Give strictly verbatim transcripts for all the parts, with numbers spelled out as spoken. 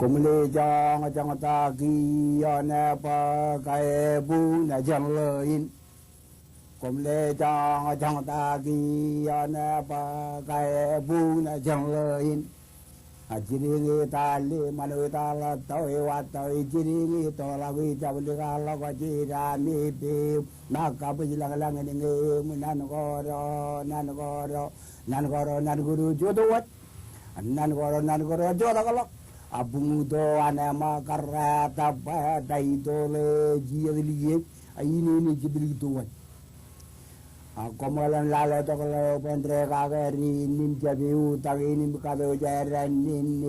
Koṃle joñjoñ ta kiiō ṇe bwe kaebuñ jen ḷeo in. Koṃle joñjoñ ta kiiō ṇe bwe kaebuñ jen ḷeo in. A jidiñ i tali ṃanwe tala tau i wa tau i jidiñ i toḷak i jablik a ḷọk a jidami piim. Ṇa kabwij lañlañ in ñe im nan koro nan koro nan koro nan koro jota waj. Nan koro nan koro jota kōḷọk. A buñuto an ema karrata bwe ta itoḷe jijet liej a in in jiblik to waj. A koṃeḷeḷe lale tok ḷeo bwe en dekake ri in im jab iutak in im kate eo jera in in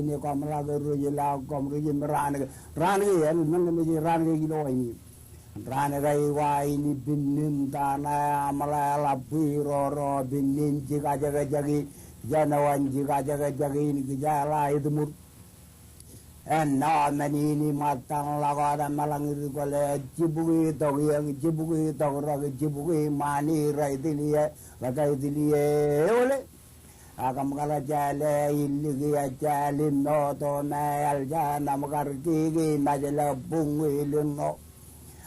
in koṃ ḷak rej ḷak koṃ rej im raan ke raan ke en men mej raan ke ilo in. Raan ke iwa in ipinnin tana aṃ ḷe ḷapwi roro pinnin jikajekjek in. Jenowan jikajekjek in kijeḷā itiṃur. Ennọ men in iṃōttan ḷọk wōt eṃṃan ḷọk in ri kole jibukwi tok iōk jibukwi tok rōk jibukwi ṃaan i rej tiliō rej tiliō eole. Ak im kar jale iliki ejal im moto me eljān im kar kiki mejle buñ iliṇo.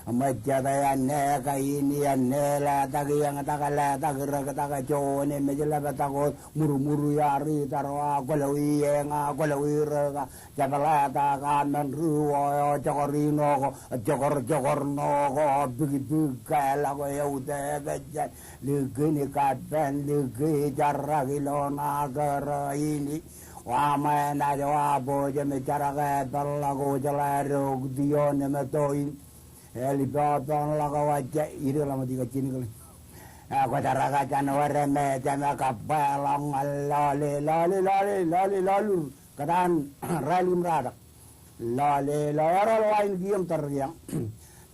Im ejjete enne kain enne letak iōñ tak letak rōk tak juon im ejlep tak wōt murmur iar itarwa kolowi eña kolowi rōka. Jepḷatak amen ruo eo jokor ino ko jokor jokor ṇo ko bikbik ke ḷọk eutiej ejjal. Liki ni kapen liki jarrak ilo ṇa kōrā in. Wa ṃae naaj wa bōjōm jarak e peḷḷọk ojeḷā rok tiōn im toin. Eḷap eo peḷḷọk wajja idik ḷọk ṃōk ika jinikle. Kwōjarrak jān wōr me jema kabbeḷọk ñan lọle lọle lọle lọle lọlur. Kōtaan rālik im ratak. Lọle lọle eroḷ wa in kiiō im tōre kiiō.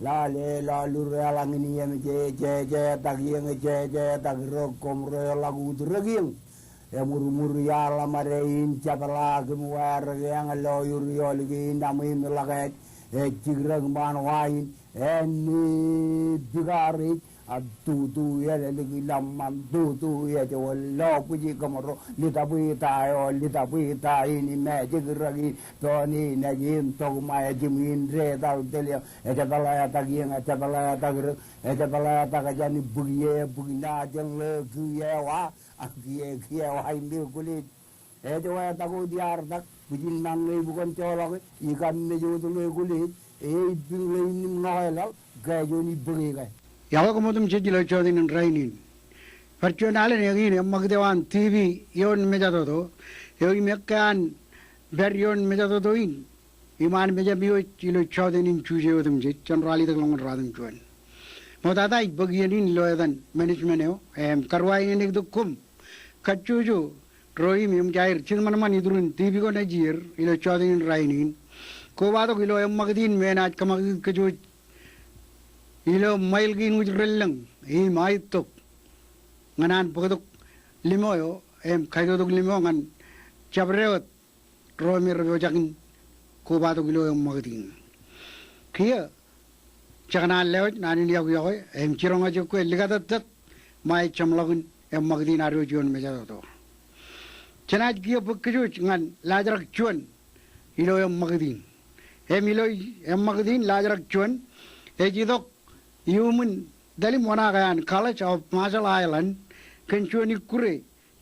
Lọle lọlur eḷaññe in iiō im jeje tak iiō im jeje tak rōk koṃ rej ḷak ut rōk iiō. Emurmur iar ḷōṃade in jepḷaak im wāer kiiō ḷọk iolik in aṃ im ḷak ej ej jikrōk ṃaan wa in. Āne bikar ej a tutu elōñ ḷōṃṃan tutu ej wōn lo bwiji kōṃro litapwi ta eo litapwi ta in im ejik rōk in toon in ej im tok ṃae jimwin detal telio ejepḷe etak iiō ejepḷe etak rōk ejepḷe etak jān bwiki e bwiki ṇa jān ḷe kiiō wa ak kiiō kiiō wa im ekulej. Ej wātak wōt iar tak bwijin ṇañe ej bukun joḷọk ika mej wōt ḷe kulej e ej biñ ḷe in im ṇọkeḷọk ke juon ibōk ika. Iọkwe koṃ otemjej ilo jọteen in rainin. Bar juon alen eñin eṃṃakūt eo an TV ioon mejatoto eo im ekkā an pād ioon mejatoto in iṃaan mejaṃ iwōj ilo jọteen in Juje otemjej jān ralitōk ḷọk ñan ratimjuon. Ṃoktata ij bōk iien in ilo etan management eo im karuwainene tok koṃ kajjojo ro im eṃōj aer jitōṃanṃan iturin TV ko nejier ilo jọteen in rainin. Kobatok ilo eṃṃakūt in me enaaj kōṃakūt kōj wōj ilo ṃail kein wōj relōñ im aetok ñan an bōktok limo eo im kaitotok limo ñan jabdewōt ro me rej pojak in kobatok ilo eṃṃakūt in. Kiiō jekōṇaan lewōj naan in iọkwe iọkwe im jiroñ eo jekwe likatōttōt ṃae jeṃḷọkin eṃṃakūt in ad wōj ioon mejatoto. Jenaaj kiiō bōk kōj wōj ñan laajrak juon ilo eṃṃakūt in. Im ilo eṃṃakūt in laajrak juon ej itok iuṃwin talimwōṇaak eo an College of Marshall Islands kōn juon ikkure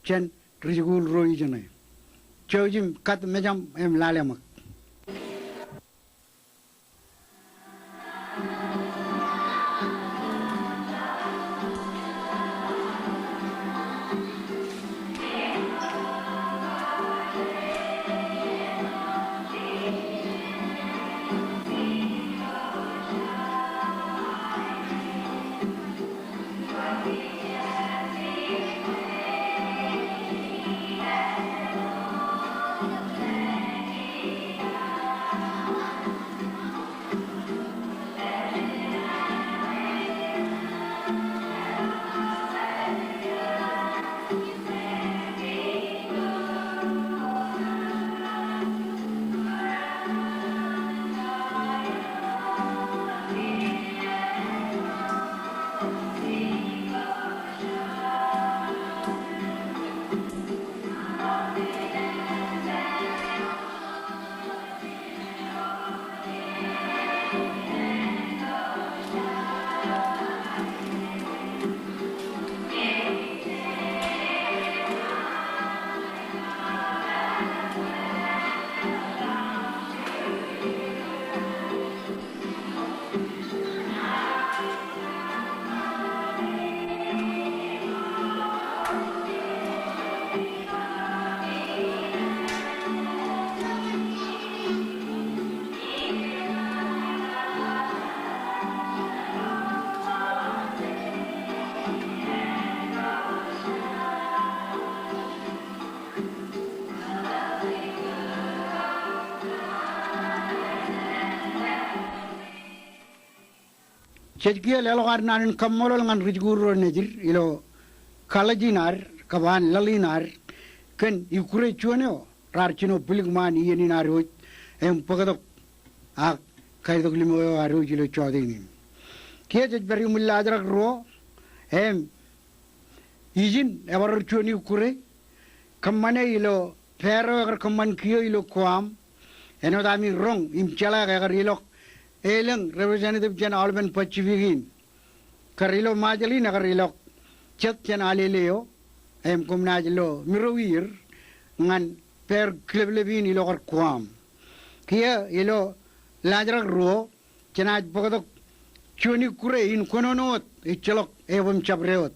jān rijikuuḷ ro ijeṇe. Jouj im kat mejaṃ im lale ṃōk. Jej kiiō leḷọk ad naan in kaṃṃoolol ñan ri-jikuuḷ ro nejid ilo kaḷōj in ad kab an laḷ in ad kōn ikkure juon eo raar jino bwilik ṃaan iien in ad wōj im bōktok ak kaetok limo eo ad wōj ilo jọteen in. Kiiō jej pād iuṃwin laajrak ruo im ijin ebar juon ikkure kōṃṃane ilo pād eo ekar kōṃṃan kiiō ilo Guam. Āinwōt ami roñ im jeḷā ke ekar ilọk elōñ representative jān aolepen Pacific in. Kar ilo Ṃajeḷ in ekar ilọk jet jān Alele eo im koṃ naaj lo miroowier ñan pād kileplep in ilo kar Guam. Kiiō ilo laajrak ruo jenaaj bōktok juon ikkure in kōnono wōt ejjeḷọk eban jabdewōt.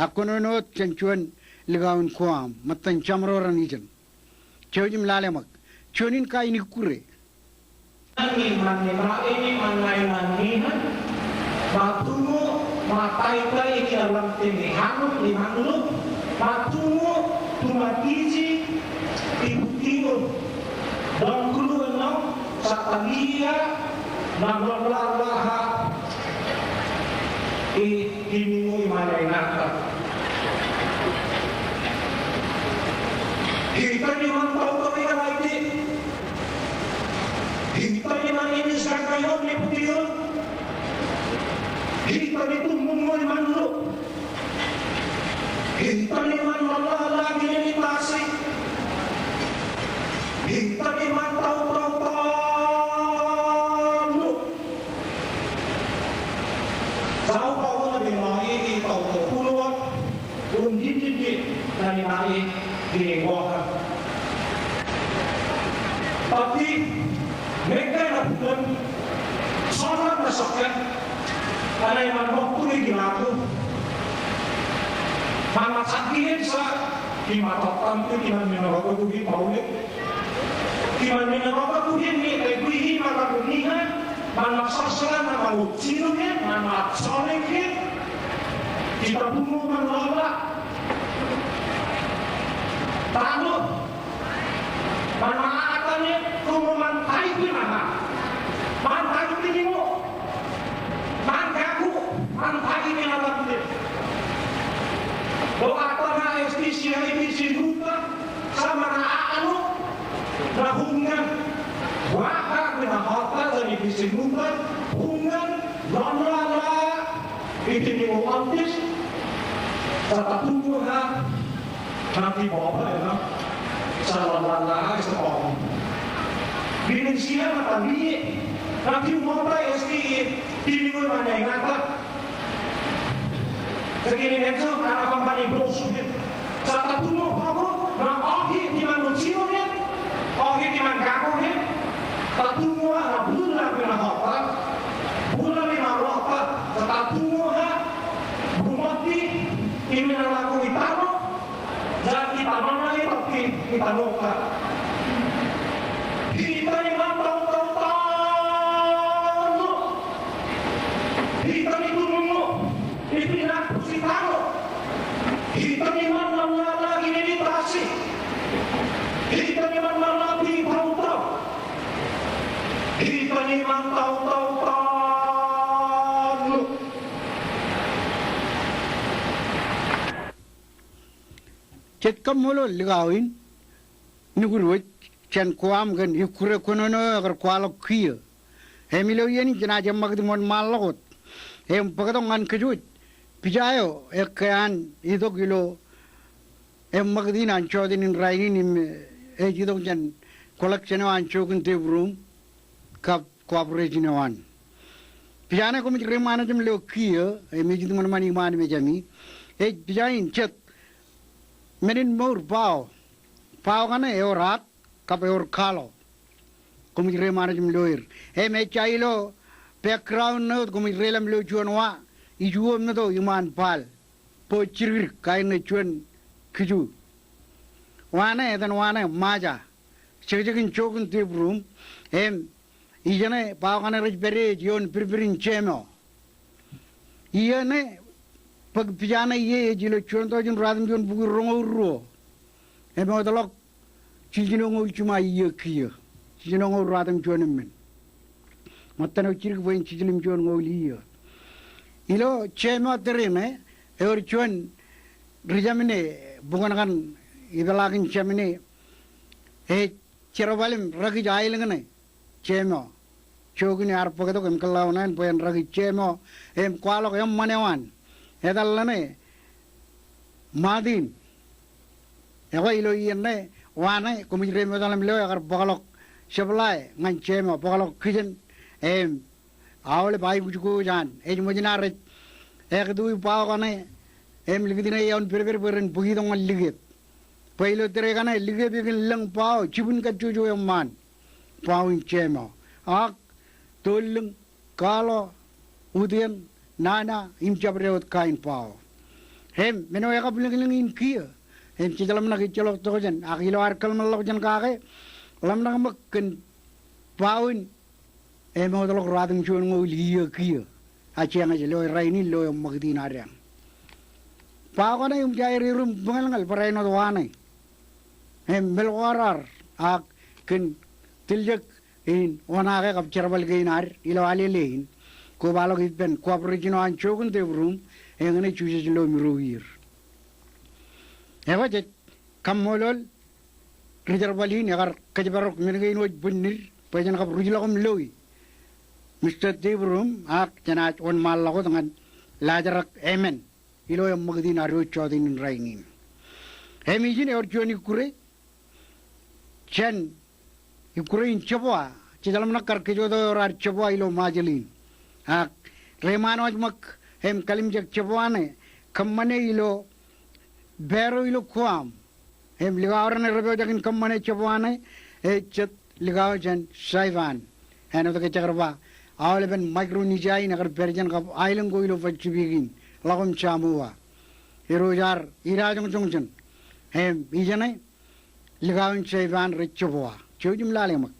Ak kōnono wōt jān juon likao in Guam, ṃōttan jaṃro raṇ ijeṇ. Jouj im lale ṃōk. Juon in kain ikkure. Satalia, nabla bla bla ha. I, i niñu iṃaan eo in aō. Itañ iṃaan tautau ikōṇaan ite. Itañ iṃaan inis kañkañoul ni butiō. Itañ ituṃ ṃōṃ iṃaan lo. Itañ iṃaan ḷaḷḷaḷḷaḷ kine ni tasi. Itañ iṃaan tautau tọọllo. Saubau ṇe ṃae i tautau uḷwōt. Un jijiji ṇa ṇa i kine ṃool. Pati, meñe ṇa bukun, soñan ṇa soñan, ṇa iṃaan ṃōk turi kinaatu. Ṃaan ṃōk sakkiien sa, kimaat tọttan ti kimaat men ro ko tuki paule. Kimaat men ro ko tuki ni, te kuji ṃaan ro ko ni ha, ṃaan ṃōk saksalan ṇa ṃaan ujjino ke, ṃaan ṃōk soñan ke. Ita buño ṃaan ḷaḷḷaḷ. Tano. Ṃaan ṃōk aō tane, koṃ ṃaan taik ṇa. Ṃaan taik ṇa iṃō. Ṃaan kaku, ṃaan taik ṇa ḷaḷḷaḷ. Ilo aō tane STC, IBC, NUTA, sa ṃaan aō tane, ṇa huññan. Wa ha ṇa hota sa IBC, NUTA, huññan, ḷaḷḷaḷ. Iti ni ṃōk antis, sa ta buño ha, ṇa ti baba eo ṇa, sa ḷaḷḷaḷ ha ej ta baba. Binen sia ṇa ta ni, ṇa ti ṃōk ta esti, ti ni ṃōk ṇa ṇa ṇa ta. Sa kine ṇe so, ṇa ta kōṃṃani bro suke. Sa ta buño baba, ṇa ahi ti ṃaan ujjino ke, ahi ti ṃaan kako ke, ta buño ṇa bula ṇa hota. Bula ṇa hota, sa ta buño ha, Bumati, iminalaku itano, ja itano na itoki, itano ka. Itañ iṃaan tautau tano. Itañ ituṃ ṃōṃ, ipinak pusitano. Itañ iṃaan ḷaḷḷaḷ kine ni tasi. Itañ iṃaan ḷaḷḷaḷ pi tautau. Itañ iṃaan tautau tano. Jet kaṃṃoolol likao in, nukud wōj, jān Guam kōn ikkure kōnono eo ekar kwaḷọk kiiō. Im ilo iien in jenaaj eṃṃakūt ṃōn ṃaanḷọk wōt. Im bōktok ñan kōj wōj, pija eo ekkā an itok ilo eṃṃakūt in an jọteen in rainin im ej itok jān collection eo an jokin tepruuṃ kab cooperation eo an. Pija ṇe koṃij reiṃaan jemḷọk kiiō, im ej itok ṃōṇ ṃani iṃaan mejāmi. Ej pija in jet men in mour bao. Bao kaṇe ewōr at, kab ewōr kaḷo. Koṃij reiṃaan jemḷọk er. Im ejja ilo background ṇe wōt koṃij reiḷọk ilo juon wa, iju eo meto iṃaan Paal. Bwe jidikdik, kain ṇe juon kiju. Wa ṇe, etan wa ṇe, Maja. Jekjekin jokin tepruuṃ. Im ijeṇe, bao kaṇe rej pād ie ej ioon pidpid in jemeo. Iiō ṇe, bōk pija ṇe iiō ej ilo juon tọujin ruwatimjuon bukwi roñoul ruo. Im ewōtlọk jiljino ñoul jiṃa iiō kiiō. Jiljino ñoul ruwatimjuon emān. Ṃōttan eo jidik bwe en jiljilimjuon ñoul iiō. Ilo Jemeo tōre ṇe, ewōr juon ri-Jāmane, bukun kaṇ ipeḷaakin Jāmane, ej jerbal im rekij aelōñ ṇe Jemeo. Jokin ear bōktok im kōḷḷā eo ṇe bwe en rekij Jemeo im kwaḷọk eṃṃan eo an. Etal ḷọk ṇe Martin. Ekwe ilo iien ṇe, wa ṇe, koṃij reiṃootḷọk im lo ekar bōkḷọk supply ñan Jemeo, bōkḷọk kitchen im aolep aikuj ko an. Ej ṃōj in ad ej ekatoi bao kaṇe im likūti ṇe iaon pedped bwe ren bōk itok ñan likep. Bwe ilo tōre kaṇe likep ekin lōñ bao jibwin kajjojo eṃṃaan bao in Jemeo. Ak tollōñ, kaḷo, utian, nana, im jabdewōt kain bao. Im men eo ekabwilōñlōñ in kiiō. Im jej ḷōmṇak ijjeḷọk tokjān, ak ilo ad kōḷmānḷọkjeṇ kake, ḷōmṇak ṃōk kōn bao in emootḷọk ruwatimjuon ñoul iiō kiiō. A jeñej lo rainin lo eṃṃakūt in ad eañ. Bao kaṇe im jaer erom bōñalñal barāinwōt wa ṇe. Im meḷọkḷọk ad ak kōn tiljek in oṇaake kab jerbal kein ad ilo Alele in. Kobaḷọk ippān cooperation eo an jook in Dave Room, eñṇe Jisōs ilo Irooj er. Ekwe jej kaṃṃoolol ri-jerbal in ekar kōjparok men kein wōj bwinnid bwe jen kab ruj ḷọk im loi Mister Dave Room ak jenaaj wōnṃaanḷọk wōt ñan laajrak emān ilo eṃṃakūt in ad eo jọteen in rainin. Im ijin ewōr juon ikkure jān ikkure in Jepua, jej ḷōmṇak kar kōjwōj tok ewōr ad Jepua ilo Ṃajeḷ in. Ak reiṃaan wōj ṃōk im kallimjek Jepua ṇe kōṃṃane ilo Pāro ilo Guam. Im likao raṇe rej pojak in kōṃṃane Jepua ṇe ej jet likao jān Saipan. Āinwōt ke jekar ba aolepen Micronesia in ekar pād jān kab aelōñ ko ilo Pacific in, ḷọk im Samoa. Irooj ar idajoñjoñ jān. Im ijeṇe likao in Saipan rej Jepua. Jouj im lale ṃōk.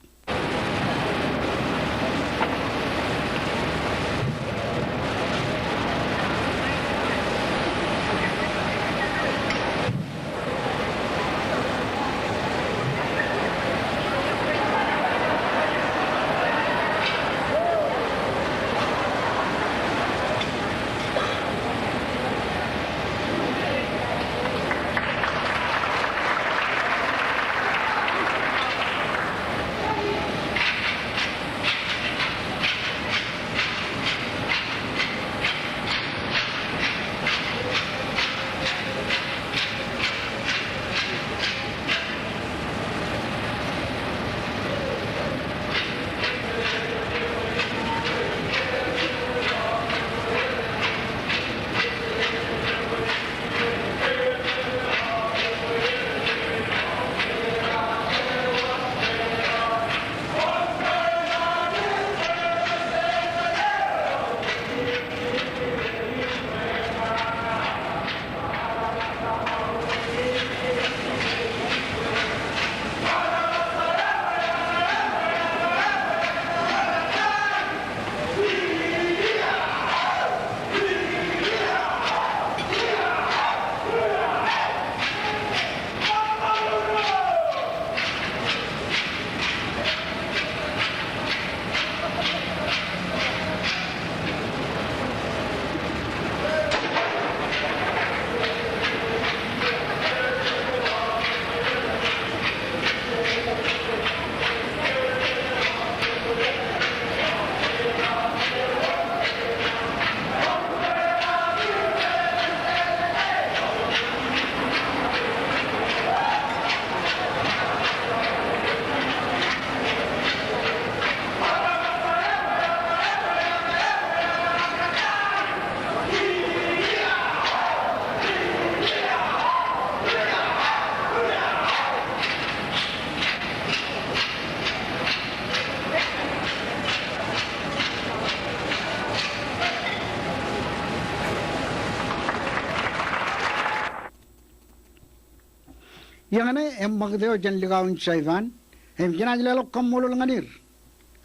Eñṇe eṃṃakūt eo jān likao in Saipan, im jenaaj leḷọk kaṃṃoolol ñan er.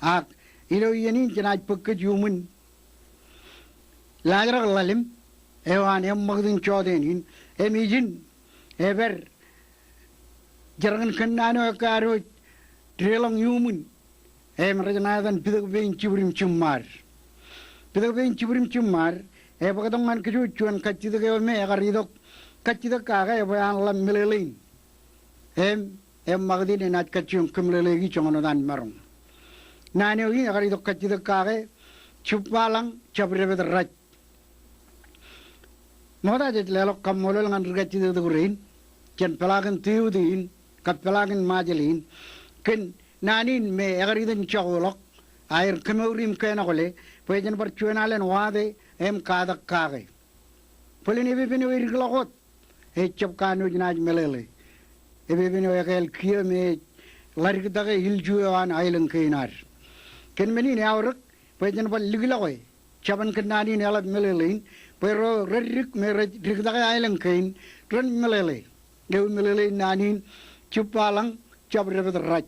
Ak ilo iien in jenaaj bōk kōj iuṃwin laajrak ḷalem eo an eṃṃakūt in jọteen in, im ijin epād jerkān kōnnaan eo ekkā ad wōj deḷọñ iuṃwin, im rej ṇa etan Pitōk Pein Jibwid im Jiṃṃaad. Pitōk Pein Jibwid im Jiṃṃaad Ebōktok ñan kōj juon kajjitōk eo me ekar itok kajjitōk kake ebwe an ḷap meḷeḷein. Im, im ṃakūt in enaaj kajjioñ kōmeḷeḷeiki joñan wōt an maroñ. Naan eo in ekar itok kajjitōk kake, Jibbaḷañ Jab Depet Raj. Ṃokta jej leḷọk kaṃṃoolol ñan ri kajjitōk rein, jān peḷaakin Tiuti in, kab peḷaakin Ṃajeḷ in, kōn naan in me ekar itok in jọkḷọk, aer kōmour im kōnọkle, bwe jen bar juon alen wate im katak kake. Bōlen epepen eo edik ḷọk wōt, ejjab kanooj naaj meḷeḷe. Epepen eo ekāāl kiiō me ej ḷadiktake ilju eo an aelōñ kein ad. Kōn men in eaorōk, bwe jen bar likḷọke jabōn kōnnaan in eḷap meḷeḷein, bwe ro reddik me rej diktake aelōñ kein, ren meḷeḷe. Ewi meḷeḷein naan in, Jibbaḷañ Jab Depet Raj.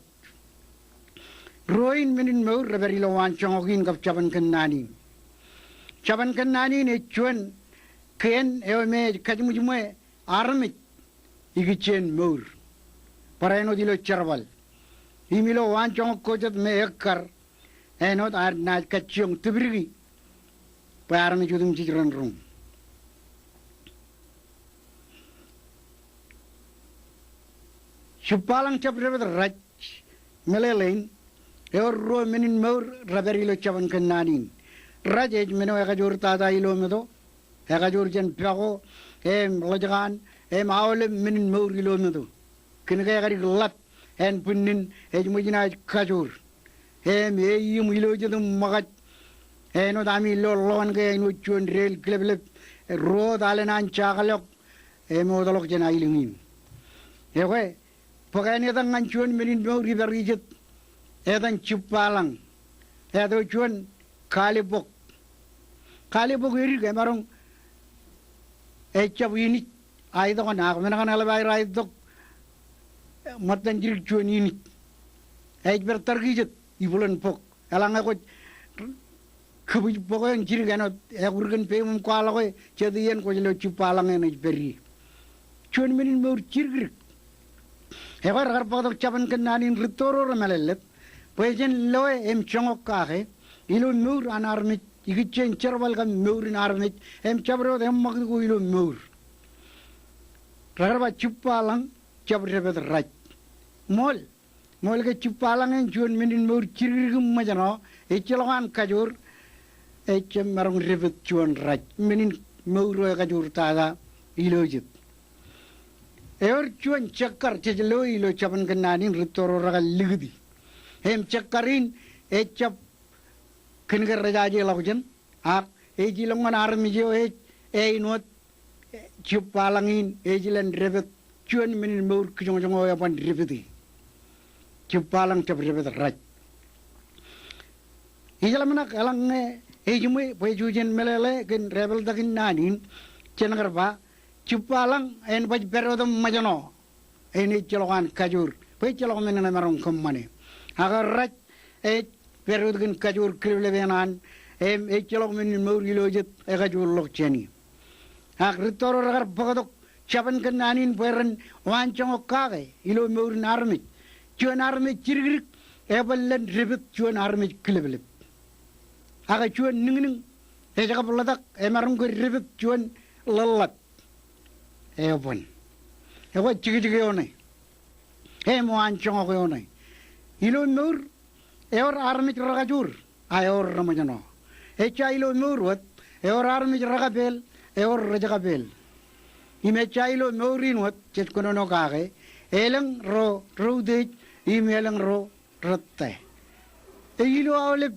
Ruo in men in mour rej pād ilo waanjoñak in kab jabōn kōnnaan in. Jabōn kōnnaan in ej juon kien eo me ej kajjimjime armej ikijjien mour. Barāinwōt ilo jerbal. Im ilo waanjoñak ko jet me ekkar, āinwōt ad naaj kajjioñ tipdiki bwe armej otemjej ren roñ. Jibbaḷañ Jab Depet Raj, meḷeḷein, ewōr ruo men in mour rej pād ilo jabōn kōnnaan in. Raj ej men eo ekajoor tata ilo meto, ekajoor jān pako, im ḷōjkan, im aolep men in mour ilo meto. Kōnke ekadik ḷap, ānbwinnin, ej ṃōj naaj kajoor. Im eim ilo jet im ṃōkaj, āinwōt ami lo ḷọk ke āinwōt juon deel kileplep, ruo wōt alen an jakḷọk, im wōtlọk jān aelōñ in. Ekwe, bōk āne etan ñan juon men in mour ipar ijet, etan Jibbaḷañ. Eto juon kalibok. Kalibok edik emaroñ ejjab inij aetok ñan ak men kaṇ eḷap aer aetok ṃōttan jidik juon inij. Ej pād tarkijet ibwilōn bok. Eḷaññe kwōj kōbwij bok eo jidik āinwōt ekurikōn peim im kwaḷọke, jet iien kwōj lo Jibbaḷañ eṇ ej pād ie. Juon men in mour jidikdik. Ekwe rekar bōktok jabōn kōnnaan in rūtto ro remālōtlōt bwe jen loe im joñak kake ilo mour an armej ikijjien jerbal kab mour in armej im jabdewōt eṃṃakūt ko ilo mour. Rekar ba Jibbaḷañ Jab Depet Raj. Ṃool. Ṃool ke Jibbaḷañ en juon men in mour jidikdik im ṃōjṇọ, ejjeḷọk an kajoor, ejjab maroñ depet juon raj, men in mour eo ekajoor tata ilo jet. Ewōr juon jekkar jej loe ilo jabōn kōnnaan in rūtto ro rekar likūti. Im jekkar in ejjab kōnke rejajeḷọkjeṇ, ak ej ilọk ñan armej eo ej āinwōt Jibbaḷañ in ej len depet juon men in mour kijoñjoñ eo eban depeti. Jibbaḷañ Jab Depet Raj. Ijeḷā men ak eḷaññe ejiṃwe bwe jujen meḷeḷe kōn dāpḷọk in naan in, jen kar ba, Jibbaḷañ en baj pād wōt im ṃōjṇọ. En ejjeḷọk an kajoor, bwe ejjeḷọk men eṇ emaroñ kōṃṃane. Ak raj ej pād wōt kōn kajoor kileplep eṇ an, im ejjeḷọk men in mour ilo jet ekajoorḷọk jāni. Ak rūtto ro rekar bōktok jabōn kōnnaan in bwe ren waanjoñak kake ilo mour in armej. Juon armej jidikdik eban len depet juon armej kileplep. Ak juon niñniñ ej kab ḷotak emaroñ ke depet juon ḷōḷḷap. Eban. Ekwe jekjek eo ṇe. Im waanjoñak eo ṇe. Ilo mour, ewōr armej rekajoor, a ewōr reṃōjṇọ. Ejja ilo mour wōt, ewōr armej rekapeel, ewōr rejkapeel. Im ejja ilo mour in wōt, jej kōnono kake, elōñ ro reutiej, im elōñ ro rōtte. Ej ilo aolep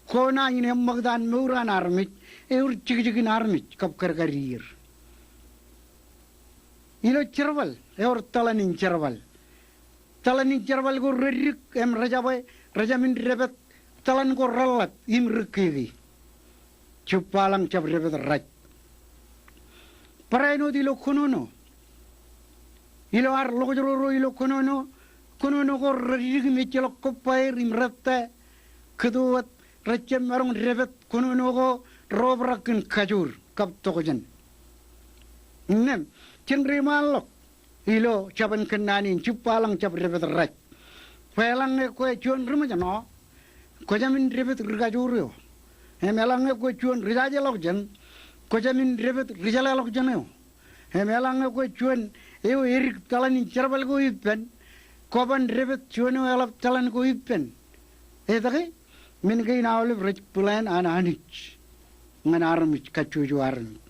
kona in eṃṃakūt an mour an armej, ewōr jekjekin armej kab kadkadier. Ilo jerbal, ewōr tōḷan in jerbal. Tōḷan in jerbal ko reddik im rejabwe, rejamin depet, tōḷan ko reḷḷap im rikkiki. Jibbaḷañ Jab Depet Raj. Barāinwōt ilo kōnono. Ilo ad ḷokjro ro ilo kōnono, kōnono ko reddik im ejjeḷọk kōbbaer im rōtte, kōto wōt rejjab maroñ depet kōnono ko ro obrak kōn kajoor kab tokjān. Innām, jen reiṃaanḷọk ilo jabōn kōnnaan in Jibbaḷañ Jab Depet Raj. Bwe eḷaññe kwe juon ri ṃōjṇọ, kwō jāmin depet ri kajoor eo. Im eḷaññe kwe juon ri jajeḷọkjeṇ, Kwō jāmin dāpet ri jeḷāḷọkjeṇ eo. Im eḷaññe kwō juon eo edik tōḷan in jerbal ko ippān, kwō ban dāpet juon eo eḷap tōḷan ko ippān. Etke? Men kein aolep rej plan an Anij ñan armej kajjojo armej.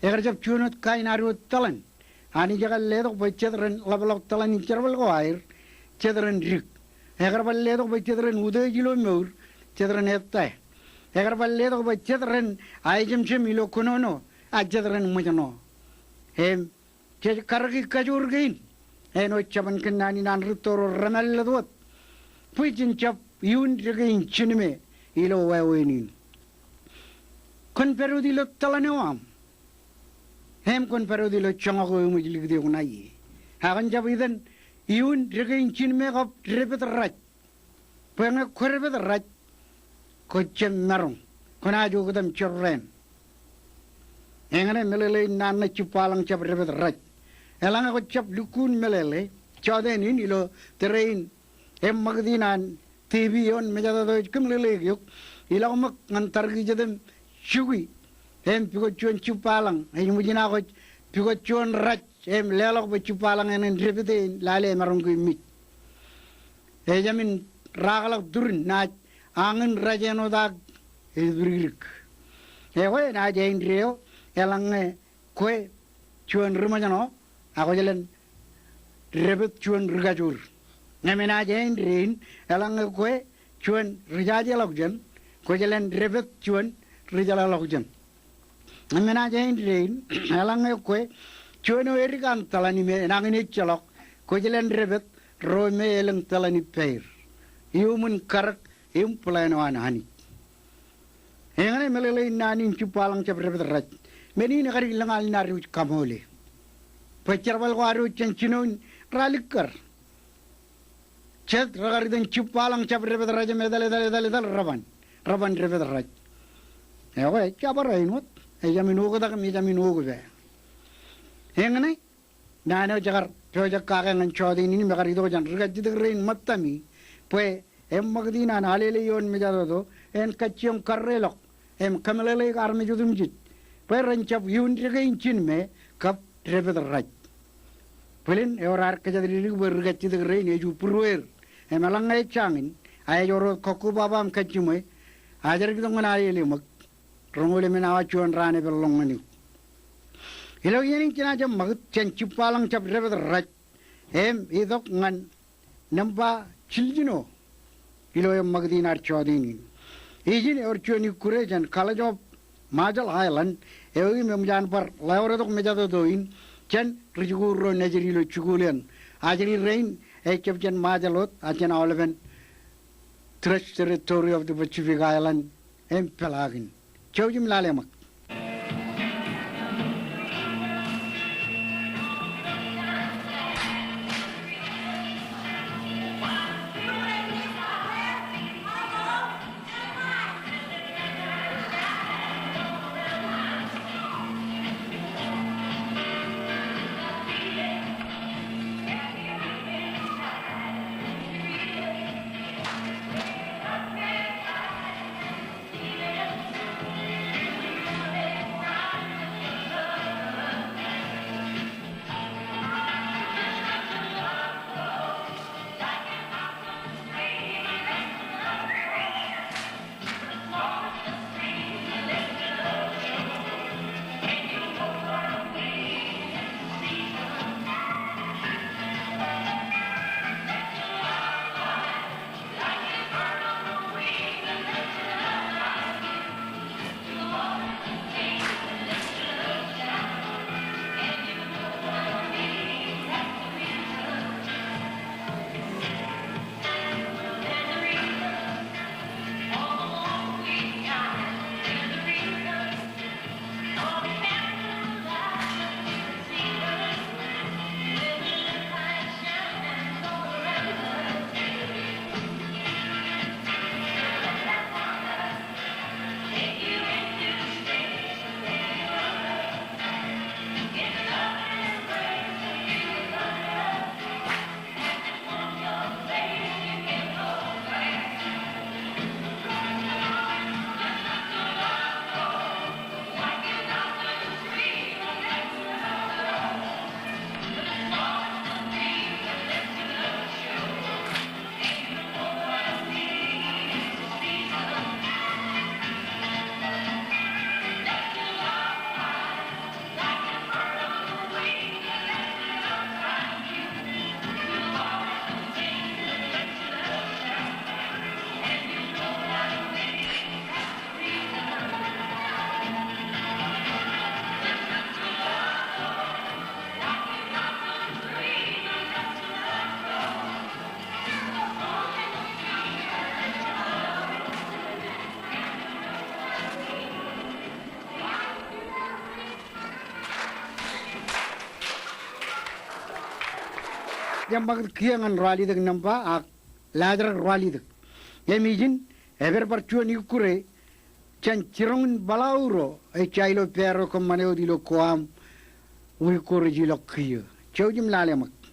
Ekar jab juon wōt kain ad wōt tōḷan. Anij ekar letok bwe jet ren ḷapḷọk tōḷan in jerbal ko aer, jet ren dik. Ekar bar letok bwe jet ren utiej ilo mour, jet ren ettā. Ekar bar letok bwe jet ren aejemjem ilo kōnono, a jet ren ṃōjṇọ. Im jej karōki kajoor kein āinwōt jabōn kōnnaan in an rūtto ro remālōtlōt wōt bwe jen jab iuun dōkein jinmē ilo wāween in. Kwōn pād wōt ilo tōḷan eo aṃ. Im kwōn pād wōt ilo joñak eo eṃōj likūt eok ṇae ie. Ak kwōn jab itōn iuun dōkein jinmē kab dāpet raj. Bwe ñe kwō dāpet raj, kwō jab maroñ. Kwōnaaj oktak im jorrāān. Eñṇe meḷeḷein naan ṇe jibbaḷañ jab dāpet raj. Eḷaññe kwō jab lukkuun meḷeḷe jọteen in ilo tōre in im ṃakūt in an T V ioon mejatoto ej kōmeḷeḷeik eok. Ilọk ṃōk ñan tarkijet im jukwi. Im pukot juon jibbaḷañ ej ṃōjin akwōj pukot juon raj im leḷọk bwe jibbaḷañ eṇ en dāpet in lale emaroñ ke mej. Ejāmin raakḷọk turin naaj añin raj āinwōt ak ej pidikdik. Ekwe enaaj āindeeo eḷaññe kwe juon ri ṃōjṇọ, ak kwō jelōn dāpet juon ri kajoor. Im enaaj āindein, eḷaññe kwe juon ri jajeḷọkjeṇ, kwō jelōn dāpet juon ri jeḷāḷọkjeṇ. Im enaaj āindein, eḷaññe kwe juon eo edik an tōḷan im enañin ejjeḷọk, kwō jelōn dāpet ro me elōñ tōḷan ippāer. Iuṃwin karōk im plan eo an Anij. Eñṇe meḷeḷein naan in jibbaḷañ jab dāpet raj. Men in ekar lōñ al in ad wōj kaṃoole. Bwe jerbal ko ad wōj jān jinoin ralikkar. Jet rekar itōn jibbaḷañ jab dāpet raj im etal, etal, etal, etal, reban. Reban dāpet raj. Ekwe, jabdewōt āinwōt. Ejāmin oktak im ejāmin okpa. Eñṇe naan eo jekar pojak kake ñan jọteen in im ekar itok jān ri kajjitōk rein ṃōttami. Bwe im ṃakūt in an Alele ioon mejatoto en kajjioñ karreḷọk im kōmeḷeḷeik armej otemjej bwe ren jab iuun dōkein jinmē kab dāpet raj. Bōlen ewōr ad kōjatdikdik bwe ri kajjitōk rein ej u būrueir im eḷaññe ej jañin, a ej wōr wōt kọkkobaba im kajjiṃwe, ajri itok ñan Alele ṃōk. Roñoul emān awa juon raan epād ḷọk ñan eok. Ilo iien in jenaaj ṃakūt jān jibbaḷañ jab dāpet raj im itok ñan nōṃba jiljino ilo eṃṃakūt in ad jọteen in. Ijin ewōr juon ikkure jān College of Marshall Islands eo im eṃōj an bar ḷeoretok mejatoto in jān ri jikuuḷ ro nejid ilo jikuuḷ eṇ. Ajri rein ejjab jān Marshall wōt, a jān aolepen Trust Territory of the Pacific Island im peḷaakin. Jouj im lale ṃōk. Jab ṃakūt kiiō ñan Ralitōk nōṃba ak Laajrak Ralitōk. Im ijin, epād bar juon ikkure jān jiroñ in Palau ro ej ja ilo pād eo kōṃṃan wōt ilo Guam wiik ko rej ilọk kiiō. Jouj im lale ṃōk.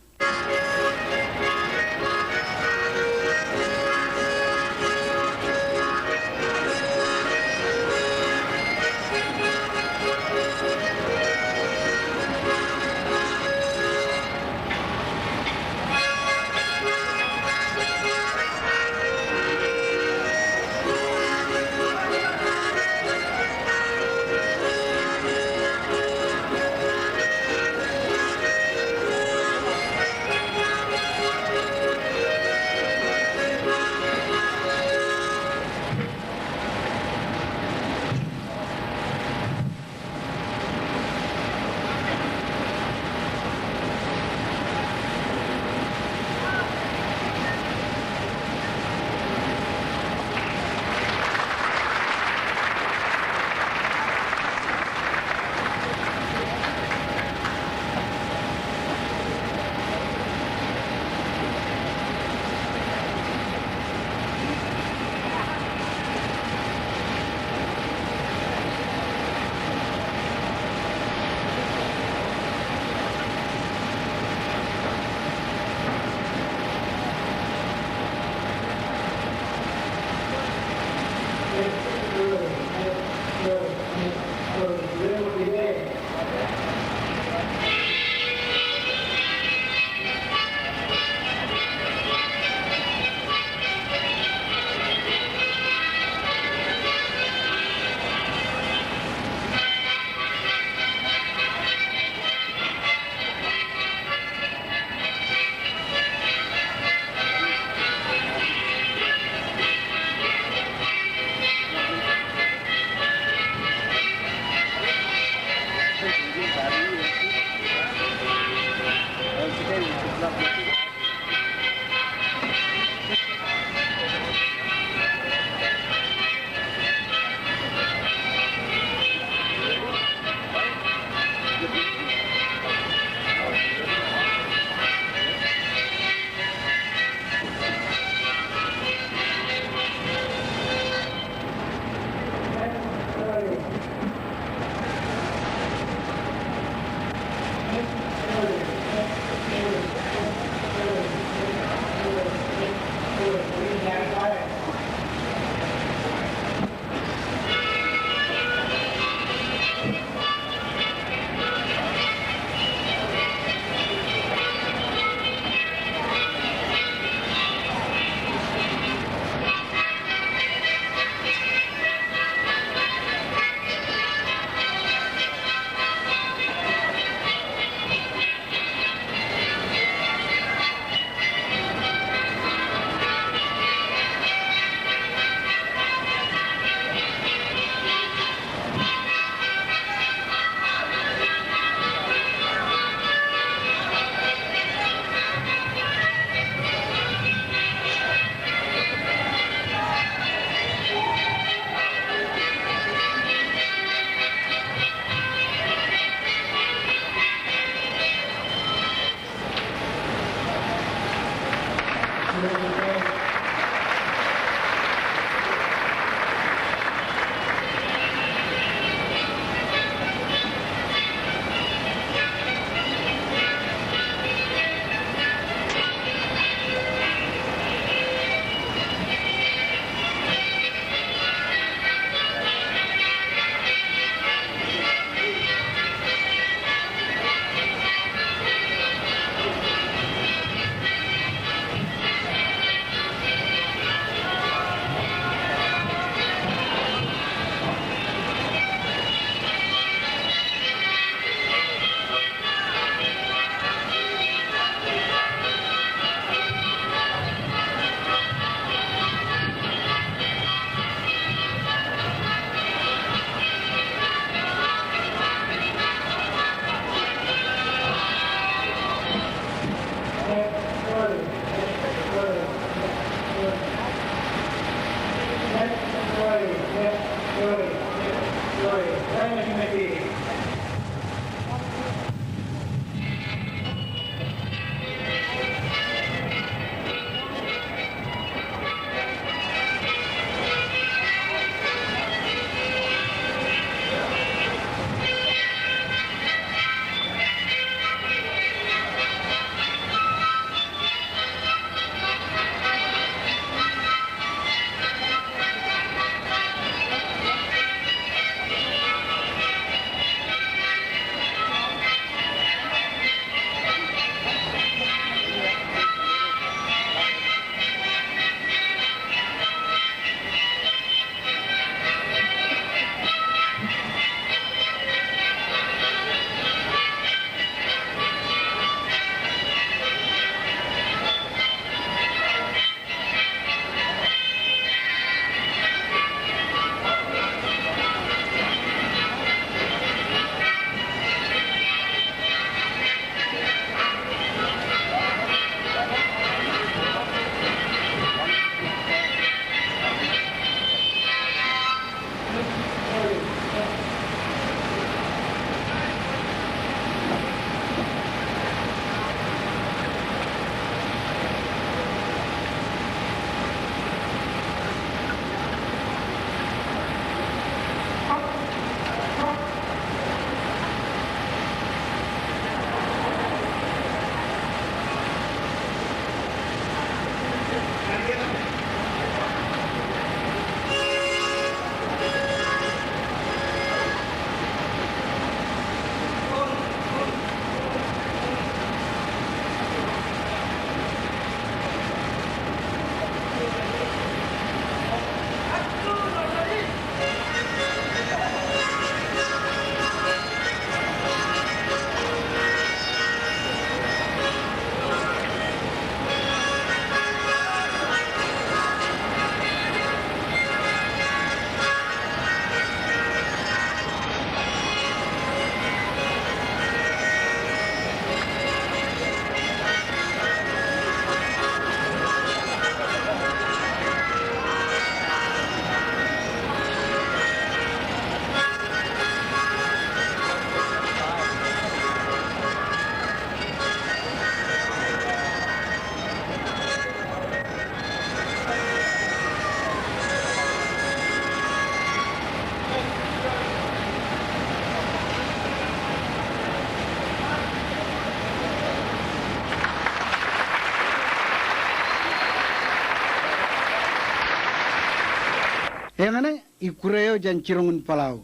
Eñṇe ikkure eo jān jiroñ in Palau.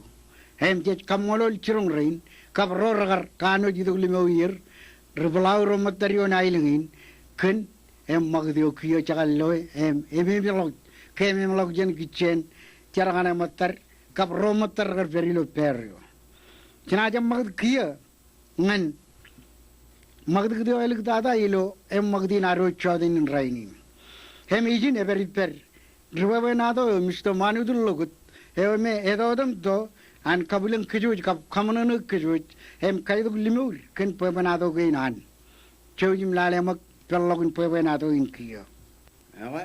Im jej kaṃṃoolol jiroñ rein, kab ro rekar kanooj itok limour ier, ri Palau ro ṃōttad ioon aelōñ in, kōn eṃṃakūt eo kiiō jekar loe, im, im, im eṃṃakūt, ke im, im eṃṃakūt jān kijjien, jar ñan eṃṃakūt, kab ro ṃōttad rekar pād ilo pād eo. Jenaaj eṃṃakūt kiiō, ñan ṃakūtkūt eo āliktata ilo eṃṃakūt in ad wōj jota in rainin. Im ijin epād ippād ri bwebwenato eo Mister Manutu Lokot, eo me etotemto an kabwilōñ kōjwōj kab kaṃōṇōṇō kōjwōj, im kaitok limour kōn bwebwenato kein an. Jouj im lale ṃōk peḷḷọk in bwebwenato in kiiō. Ekwe,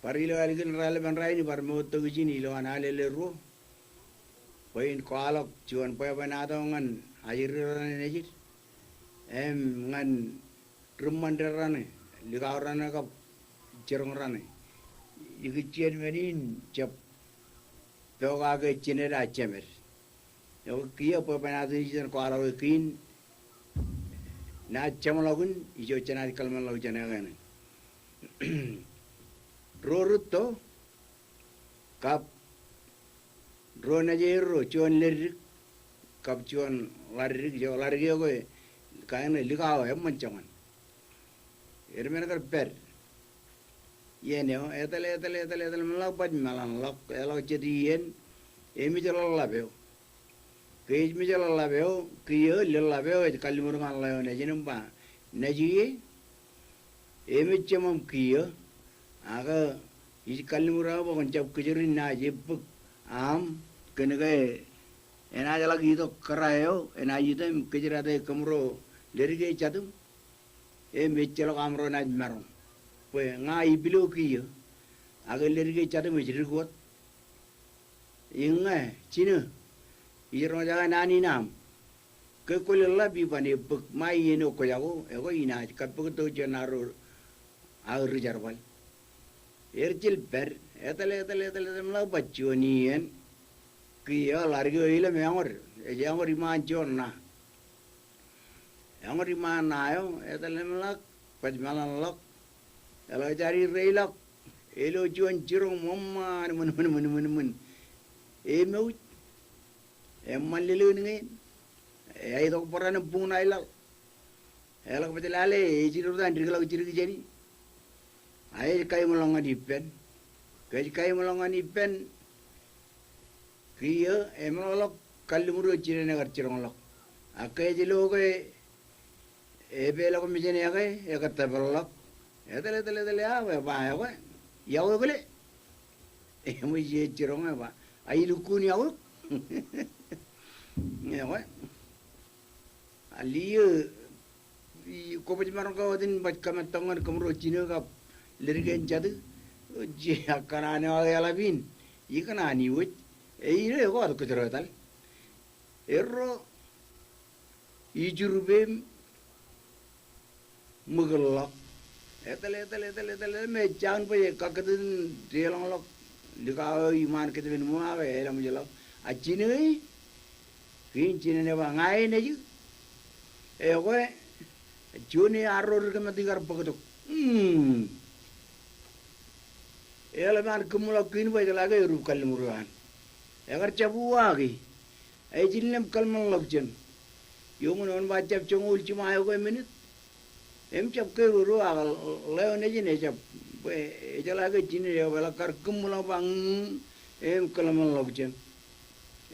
bar ilo ālikin raelepen rainin bar moottok ijin ilowaan alele ruo. Bwe in kwaḷọk juon bwebwenato ñan ajri raṇe nejid, im ñan ri ṃōnda raṇe, likao raṇe kab jiroñ raṇe. Ikijjien men in jab pokake jined ak jemed. Ekwe kiiō bwebwenato in ij iten kwaḷọk e kein, naaj jeṃḷọkin ijo jenaaj kōḷmānḷọkjeṇ e kōn. Ro rūtto, kab ro nejierro, juon leddik kab juon ḷaddik, ijo ḷaddik eo ke kain likao eṃṃan joñan. Ed men kar pād iien eo, etal, etal, etal, etal meḷọk baj meḷanḷọk, eḷọk jet iien, emej ḷōḷḷap eo. Ke ej mej ḷōḷḷap eo, kiiō ḷōḷḷap eo ej kalliṃur ñan ḷeo nejin im ba, nejū ie, emej jeṃaṃ kiiō, ak ij kalliṃur eok bwe kwōn jab kōjro in naaj ebbōk aṃ, kōn ke enaaj ḷak itok kōrā eo enaaj itok im kōjrate kōmro leddik e jatūṃ, im ejjeḷọk aṃro naaj maroñ. Bwe ña ipilo kiiō, ak leddik e jatūṃ ej dik wōt. Iññā, jinō, ij roñjake naan in aṃ. Ke kwō ḷōḷḷap iban ebbōk ṃae iien eo kwōjako, ekwe inaaj kappok tok juon arro aō ri jerbal. Er jil pād, etal, etal, etal, etal meḷọk baj juon iien. Kiiō ḷaddik eo ilōm eọñōd, ej eọñōd iṃaan juon ṇa. Eọñōd iṃaan ṇa eo, etal im ḷak, baj meḷanḷọk. Eḷak ej adik reilọk, ilo juon jiroñ ṃōṃaan, ṃōn, ṃōn, ṃōn, ṃōn, ṃōn. Emouj, eṃṃan lelōñ in ñe, eitok bōran im buñṇae laḷ. Eḷak baj lale, ej jidik wōt an dikḷọk jidik jāni. A ej kaimḷọk ñan ippān. Ke ej kaimḷọk ñan ippān, kiiō emeḷọkḷọk kalliṃur eo jined eo ekar jiroñḷọk. Ak ke ej lo ke epeḷọk mejān eo ke, ekar tōpar ḷọk. Etal, etal, etal, a, ba, ba, ekwe, iọkwe kile. Eṃōj ej jiroñ e ba, a, ilukkuun iọkwe. Ekwe. A liiō, i, kwō baj maroñ ke wōt in baj kōmettōk ñan kōmro jinō kab leddik in jatū. Ej, a kōṇaan eo aō eḷap in, ikōṇaan iwōj. Eo ilo ekwe wōt kōjro etal. Erro, ijurūb im ṃōkḷọk. Etal, etal, etal, etal, etal, me ej jañin bwe ej kakkōtōn deḷọñḷọk likao eo iṃaan kōjepin ṃōk ak elōmejḷọk. A jinō e, kein jinō eo ba ña e nejū. Ekwe, juon e arro ri kōmeto ikar bōktok. Hmm. Eḷap an kūṃṃoḷọk kein bwe ejeḷā ke erūp kalliṃur eo an. Ekar jab uwaake. Ej innem kōḷmānḷọkjeṇ. Iuṃwin wōn ba jab joñoul jiṃa eo ke minit. Im jab keruo ak ḷeo nejin ejab, bwe ejeḷā ke jined eo eḷak kar kūṃṃoḷọk ba ñe, im kōḷmānḷọkjeṇ.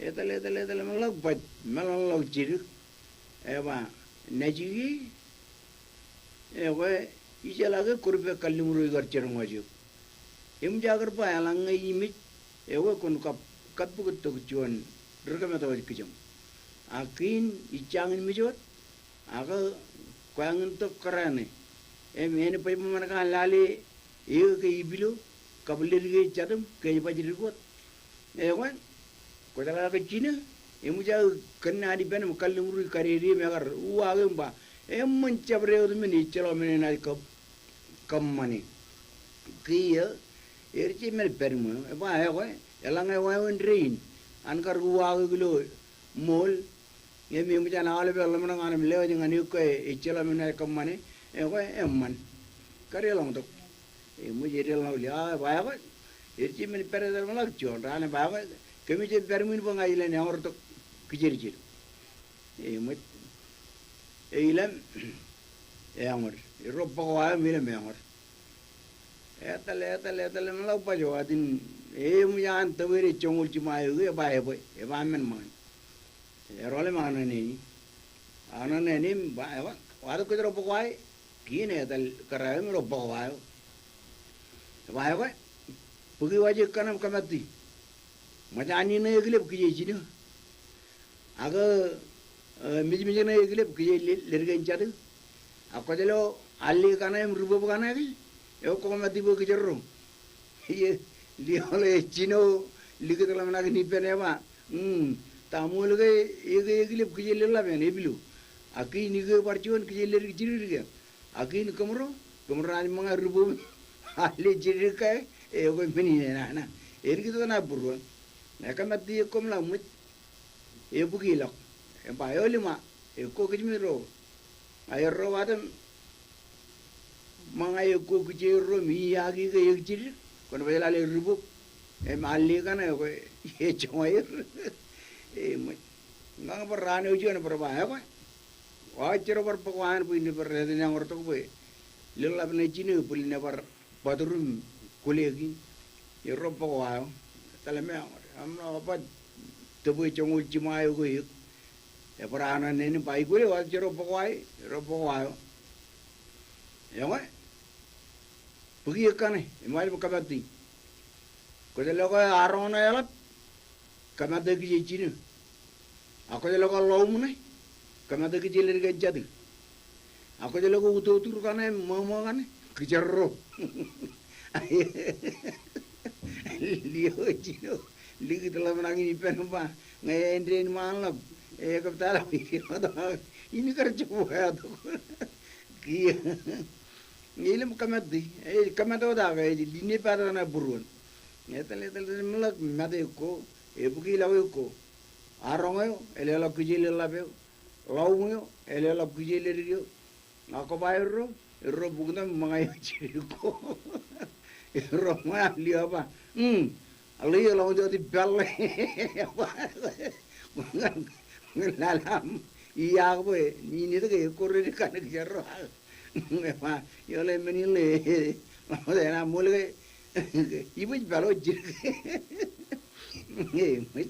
Etal, etal, etal meḷọk baj meḷanḷọk jidik. Eba, nejū ie. Ekwe, ijeḷā ke kwō rup e kalliṃur eo ikar jiroñ waj eok. Eṃōj aō kar ba eḷaññe imej, ekwe kwōn kab, kappok tok juon ri kōmeto eo ej kijoñ. Ak kein ij jañin mej wōt, ak kwō eñin tok kōrā ṇe. Im en baj ṃōṃan ke an lale eō ke ipilo, kab leddik e jatūṃ, ke ej baj dik wōt. Ekwe, kwōjeḷā ke jinō, eṃōj aō kōnnaan ippān im kalliṃur eo ikadede im ekar uwaake im ba, eṃṃan jabdewōt men, ejjeḷọk men enaaj kab, kōṃṃane. Kiiō, er jemān pād ṃweo, eba ekwe, eḷaññe wāween dein, an kar uwaake ilo ṃool, im eṃōj an aolepen ḷōmṇak ñan im lewōj ñan eok ke ejjeḷọk men enaaj kōṃṃane, ekwe, eṃṃan. Kadeḷọñtok. Eṃōj edeḷọñtok, a, eba ekwe. Ej men pād etal ṃōḷa juon raan ej ba, kōmij pād ṃwiin bwe ña ilen eọñōd tok kijerjer. Eṃōj. Eilam eọñōd. Erro bōk wa eo im ilem eọñōd. Etal, etal, etal, etal ṃōḷa baj eo atin, eṃōj an tōpar ej joñoul jiṃa eo ke eba ebwe, eba men ṃaan. Erro lem aṇa neni. Aṇa neni im ba, eba, watōk kōjro bōk wa e. Kein etal kōrā eo im erro bōk wa eo. Eba ekwe, bōki waj e kaṇe im kōmatti. Ṃōj an in ṇe ekilep kije jino. Ak, eh, mijmij ṇe ekilep kije le-, leddik jān jatū. Ak kwōj lo alle kaṇe im ribōb kaṇe ke. Eo kwō kōmatti bwe kijerro. Ie, lio ḷe jino likūt ḷōmṇak in ippān eba. Mm, ta ṃool ke eke ekilep kije leḷḷap eṇ epilo. Ak kein ike bar juon kije leddik jidikdik eṇ. Ak kein kōmro, kōmro naaj ṃōñā ribōb. Alle jidikdik ke, ekwe men in enana. Edik tok ṇa būruon. Ekōmatti ekwe im ḷak ṃōj. Ebukilọk. Eba eo liṃa. Ekwe kōj me ro. Ak erro watōn ṃōñā ekwe kijerro im iiaaki ke ekjidikdik. Kwōn baj lale ribōb. Im alle kaṇe ekwe ejoñoul er. Eṃōj. Ñan bar raan eo juon bar ba ekwe. Wa ej jero bar bōk wa eṇ bwe in bar etan eọñōd tok bwe leḷḷap ṇe jino bwe in bar bōtūr im kwōle kein. Erro bōk wa eo. Etal im eọñōd. Im ḷak baj tōpar joñoul jiṃa eo ke eō. Ebar aṇa neni im ba ikwōle wa ej jero bōk wa e. Erro bōk wa eo. Eñwe. Bōki e kaṇe. Im bar kōmatti. Kwōj lo ke aroñ ṇe eḷap. Kōmate kije jino. Ak kwōj lo ke ḷoum ṇe. Kōmate kije leddik jān jatū. Ak kwōj lo ke utotur kaṇe, ṃōṃō kaṇe. Kijerro. Lio jino. Likūt ḷōmṇak in ippān ba. Ñe āindein ṃaan ḷap. Ekōb ta ḷap. In kar jab wātok. Kiiō. Ñe ilem kōmatti. Ej kōmate wōt ak ej line pata ṇe būruon. Etal, etal, etal im ḷak mate ekwe. Ebukilọk ekwe. Aroñ eo, eleḷọk kije leḷḷap eo. Ḷoum eo, eleḷọk kije leddik eo. Ak kwō ba erro, erro bukūn im ṃōñā eo jidikdik ko. Erro ṃōñā lio ba. Hmm. Ḷe eo ḷọk eo ti pālle. Ba. Ñan, ñan lale aṃ. Iiaak bwe, ninitik ekwe rej kaṇe kijerro. Ba, eo ḷe men in ḷe. Ḷọk eo enaaj ṃool ke. Ibōj pālle jidikdik. Eṃōj.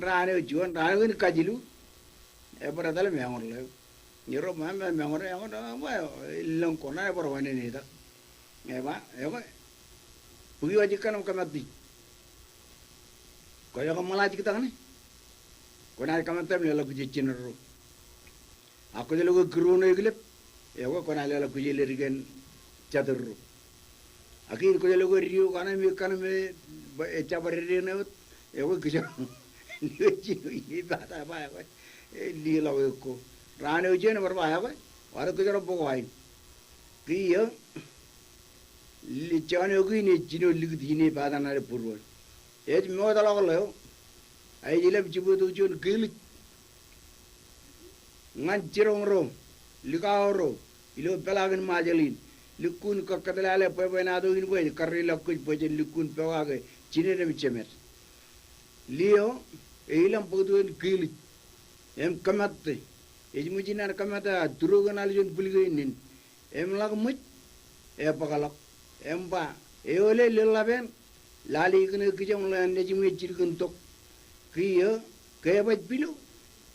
Raan eo juon, raan eo in kajilu. Ebar etal im eọñōd ḷeo. Erro ba, ba, eọñōd, eọñōd, ba, lōñ ko ṇa ebar wānene tak. Eba, ekwe. Bōki waj e kaṇe im kōmatti. Kwōj lo ke ṃōḷaajiktak ṇe. Kwōnaaj kōmatti im leḷọk kije jinōd ro. Ak kwōj lo ke kūr eo ṇe ekilep. Ekwe kwōnaaj leḷọk kije leddik jān jatū ro. Ak kein kwōj lo ke dio kaṇe im kaṇe me, ba, ejjab bar dede ṇe wōt. Ekwe kijerro. Lio jino ine pata ba ekwe. E, liḷọk ekwe. Raan eo juon ebar ba ekwe. Watōk kōjro bōk wa in. Kiiō. Ḷe, juon eo kein ej jino likūt ine pata ṇe būruon. Ej mootḷọk ḷeo. Ej ilem jibwe tok juon kiilij. Ñan jiroñ ro, likao ro, ilo peḷaakin Ṃajeḷ in. Lukkuun kōkkōtlale bwebwenato in bwe ej karreilọk kōj bwe jen lukkuun pokake jined im jemed. Lio, e ilem bōk tok juon kiilij. Im kōmate. Ej ṃōj in an kōmate a tūrok eṇ al juon bwil kein in. Im ḷak ṃōj, ebōkḷọk. Im ba, eole leḷḷap eṇ, lale ikōṇe kijem ḷeeṇ nejimi ej jilkintok. Kiiō, ke ebaj pilo,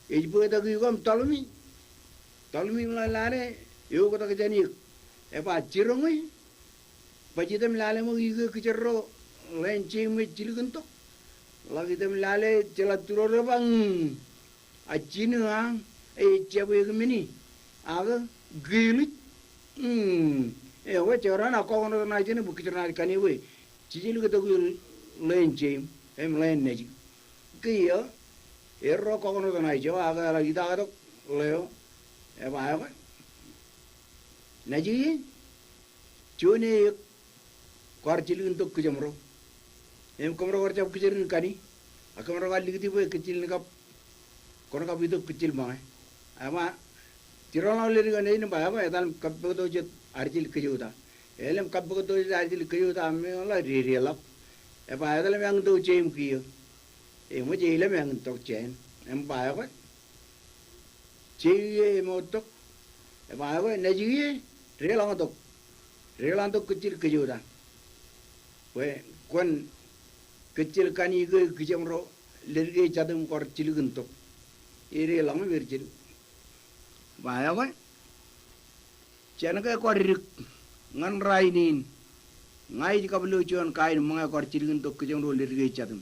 ej bōktok ikōm tọḷmi. Tọḷmi im ḷak lale, eoktak jān eō. Eba jiroñ e, baj item lale ṃōk ike kijerro ḷeeṇ jeimi ej jilkintok. Ḷak item lale jeḷā tūror eba, mm. A jino aṃ, ejjab eō ke men in. Ak kiilij. Mm. Ekwe, jekdọọn ak kọkoṇo tok ṇa ijin bwe kōjro naaj kane bwe jijilkintok ḷeeṇ jeim, im ḷeeṇ nejim. Kiiō, erro kọkoṇo tok ṇa ijo, ak eḷak itaak tok ḷeo, eba ekwe. Nejin, juon eō, kwaar jilkintok kijem ro. Im kōmro kwaar jab kijer in kani. Ak kōmro kwaar likūti bwe kōjjilin kab, kwōn kab itok kōjjil ṃōñā. Eba, jiroñ ḷọk leddik eo nejin im ba, eba, etal im kappok tok jet arjel kōjota. Elem kappok tok jet arjel kōjota, im eḷak dedeḷọk. Eba etōl im eañ tok jān kiiō. Eṃōj e ilōñ im eañ tok jān. Im ba ekwe, jān kiiō eṃōj tok. Eba ekwe, naaj kiiō, deḷọñ tok. Deḷọñ tok kōjjel kōjota. Bwe kwōn kōjjel kanniōk kijeṃ ro leddik e jatūṃ kwaar jilkintok. Edeḷọñ im erjel. Ba ekwe, jān ke kwaar dik ñan rainin, ña ij kab lo juon kain ṃōñā kwaar jilkintok kijeṃ ro leddik e jatūṃ.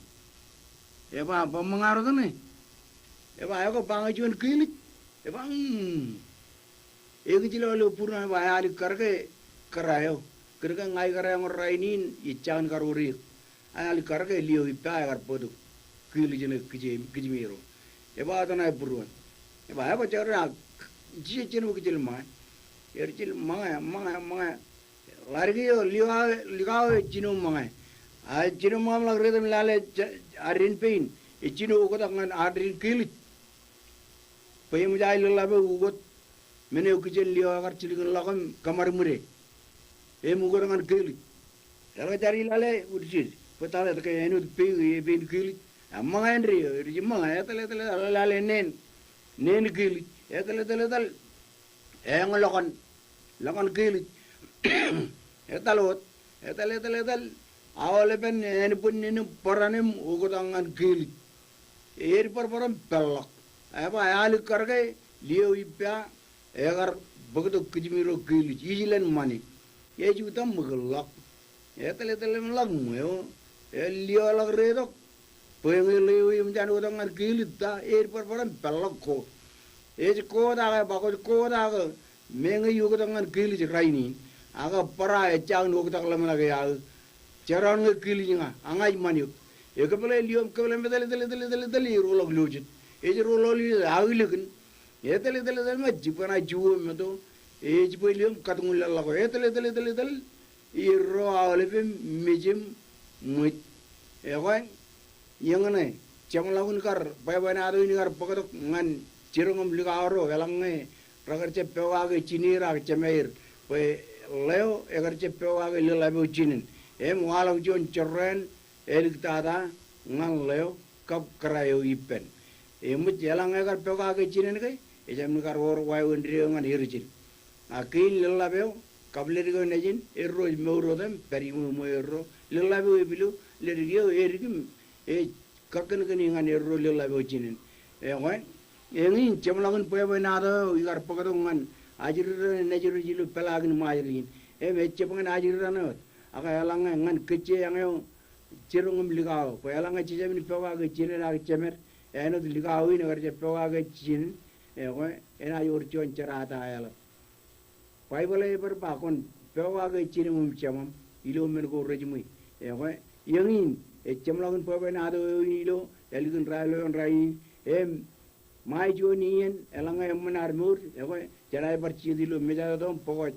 Eba, ba ṃōñā rot ṇe? Eba ekwe, ba ñe juon kiilij. Eba, mm. Ekijjilọk ilo būruon eba ealikkar ke kōrā eo. Kōn ke ña ikōrā eoñ rainin, ejjañin kar wōr eō. Ealikkar ke lio ippa ekar bōktok kiilij ṇe kijem, kijmiro. Eba etan aō būruon. Eba ekwe, jekdọọn ak jijet jān ṃōk ijjel ṃōñā. Erjel ṃōñā, ṃōñā, ṃōñā. Ḷadik eo, likao, likao eo ejino ṃōñā. A ejino ṃōñā im ḷak reet im lale, ja-, adin pein. Ejino ukōtak ñan adin kiilij. Bwe eṃōj aō lōḷḷap eo ukōt. Men eo kijen lio ekar jilkinḷọk im kōṃadṃōde. Im ukōt ñan kiilij. Eḷak jar ilale, udjej. Bwe tata ke āinwōt pein, pein kiilij. A ṃōñā āindein, ej ṃōñā, etōl, etōl, etōl, lale neen. Neen kiilij. Etōl, etōl, etōl. Eñ ḷọkon. Ḷọkon kiilij. Etal wōt. Etōl, etōl, etōl. Aolepen ānbwinnin im bōran im oktak ñan kiilij. Ej bōrbōr im peḷḷọk. Eba ealikkar ke lio ippa ekar bōktok kijmiro kiilij. Ij len ṃani. Ej uta ṃōk ḷọk. Etōl, etōl im ḷak ṃweo. Elio ḷọk retok. Bwe ñe lio eṃōj an oktak ñan kiilij ta, ej bōrbōr im peḷḷọk ko. Ej ko ta ke, ba kwōj ko ta ke, meñe ij oktak ñan kiilij rainin. Ak barā ejjañin oktak ḷōmṇak e aō. Jerọwiwi ñe kiilij ña, a ña ij ṃan eok. Ekōpḷe lio im kōpḷe im etōl, etōl, etōl, etōl, etōl, ej ro ḷọk lojet. Ej ro ḷọk lojet, aō ilikin. Etōl, etōl, etōl, im ej jibwe ṇa juon im eto. Ej jibwe lio im katakin ḷọk. Etōl, etōl, etōl, etōl. Erro aolep im mej im ṃwij. Ekwe, eñṇe, jeṃḷọkin kar, bwebwenato in kar bōktok ñan jiroñ im likao ro, eḷaññe rekar jab pokake jineer ak jemāer. Bwe ḷeo ekar jab pokake lōḷḷap eo jinen. Im waḷọk juon jorrāān, āliktata, ñan ḷeo, kab kōrā eo ippān. Eṃōj eḷaññe ekar pokake jinen ke, ejjab naaj kar wōr wāween deo ñan erjel. A kein lōḷḷap eo, kab leddik eo nejin, erro ej mour otem, pād iṃweo ṃweo erro, lōḷḷap eo epilo, leddik eo, edik im, ej kakōnkōni ñan erro lōḷḷap eo jinen. Ekwe, eñin, jeṃḷọkin bwebwenato eo, ikar bōktok ñan, ajri raṇ nejirjir ilo peḷaakin Ṃajeḷ in. Im ejjab ñan ajri raṇ wōt. Ak eḷaññe ñan kōjjeañ eo, jiroñ im likao, bwe eḷaññe jejāmin pokake jinen ak jemed, āinwōt likao in ekar jab pokake jinen, ekwe, enaaj wōr juon jerata eḷap. Baibōḷ ej bar ba kwōn pokake jinōm im jeṃaṃ, ilo men ko rejiṃwe. Ekwe, eñin, ej jeṃḷọkin bwebwenato eo in ilo, ālikin raeloeoñ rainin, im ṃae juon iien, eḷaññe eṃṃan ad mour, ekwe, jenaaj bar jijet ilo mejatoto im bōkoj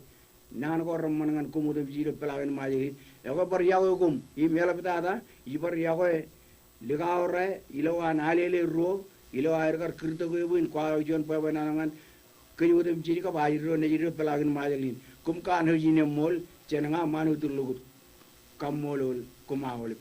naan ko reṃṃan ñan koṃ otemjej ilo peḷaakin Ṃajeḷ in. Ekwe bar yokwe koṃ, im eḷaptata, ij bar yokwe likao ro, ilo an alele ruo, ilo aer kar kūrtok eō bwe in kwaḷọk juon bwebwenato ñan kōj otemjej kab ajri ro nejid ilo peḷaakin Ṃajeḷ in. Koṃ kanooj in eṃṃool, jān ña Ṃanutu Lukut. Kaṃṃoolol, koṃ aolep.